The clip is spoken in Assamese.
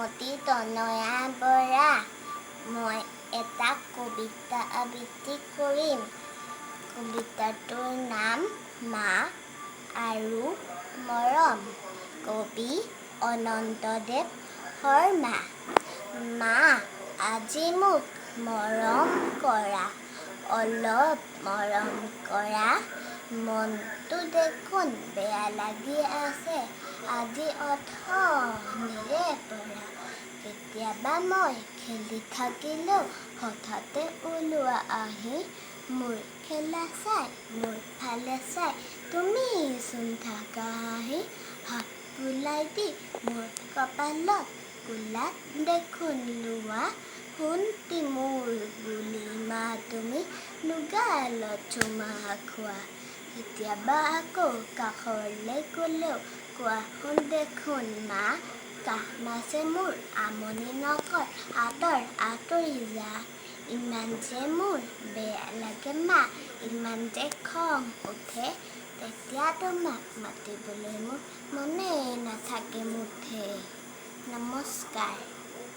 শ্ৰীমতী তনয়া বৰা। মই এটা কবিতা আবৃত্তি কৰিম। কবিতাটোৰ নাম মা আৰু মৰম। কবি অনন্তদেৱ শৰ্মা। মা, আজি মোক মৰম কৰা, অলপ মৰম কৰা। মনটো দেখোন বেয়া লাগি আছে আজি অথনিৰে পৰা। কেতিয়াবা মই খেলি থাকিলেও হঠাতে ওলোৱা আহি মোৰ খেলা চাই, মোৰ ফালে চাই তুমিচোন থাকা হাঁহি। হাত বুলাই দি মোৰ কপালত কোলাত দেখোন লোৱা, সোণটি মোৰ বুলি মা তুমি দুগালত চুমা খোৱা। কেতিয়াবা আকৌ কাষলৈ গ'লেও কোৱা শুন দেখোন মা, কাম আছে মোৰ, আমনি নকৰ, আঁতৰ আঁতৰি যা। ইমান যে মোৰ বেয়া লাগে মা, ইমান যে খং উঠে, তেতিয়া তোমাক মাতিবলৈ মোৰ মনেই নাথাকে মুঠে। নমস্কাৰ।